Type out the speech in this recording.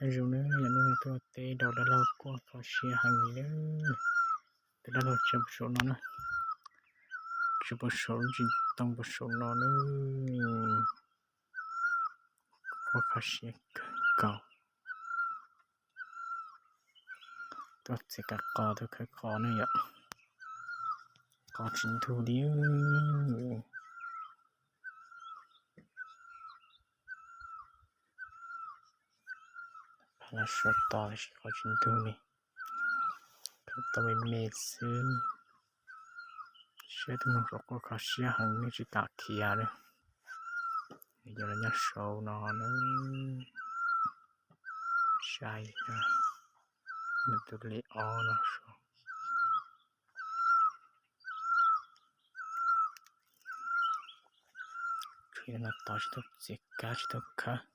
Nyob zoo nawb, yog nej tuaj teb rau dab laug kuj kho siab heev li nawb. Tus dab laug tseem pw saum no na, tseem pw saum lub tsis too pw saum no nawb. Kuj kho siab kawg nkaus. Tuaj txiav kav qos tuaj khawb qos ne yom. Qos tsis ntug li. Phav lab suav tos tab sis qos tsis ntug li. Khawb tau me me xwb. Saib tus noog saum quaj kho siab heev, nws tsis kam khiav li. Nws yuav los nyob saum no na. Saib, nws tus li ob no saud. Tshuav no tod tsis tau txiav kab tsis tau khawb.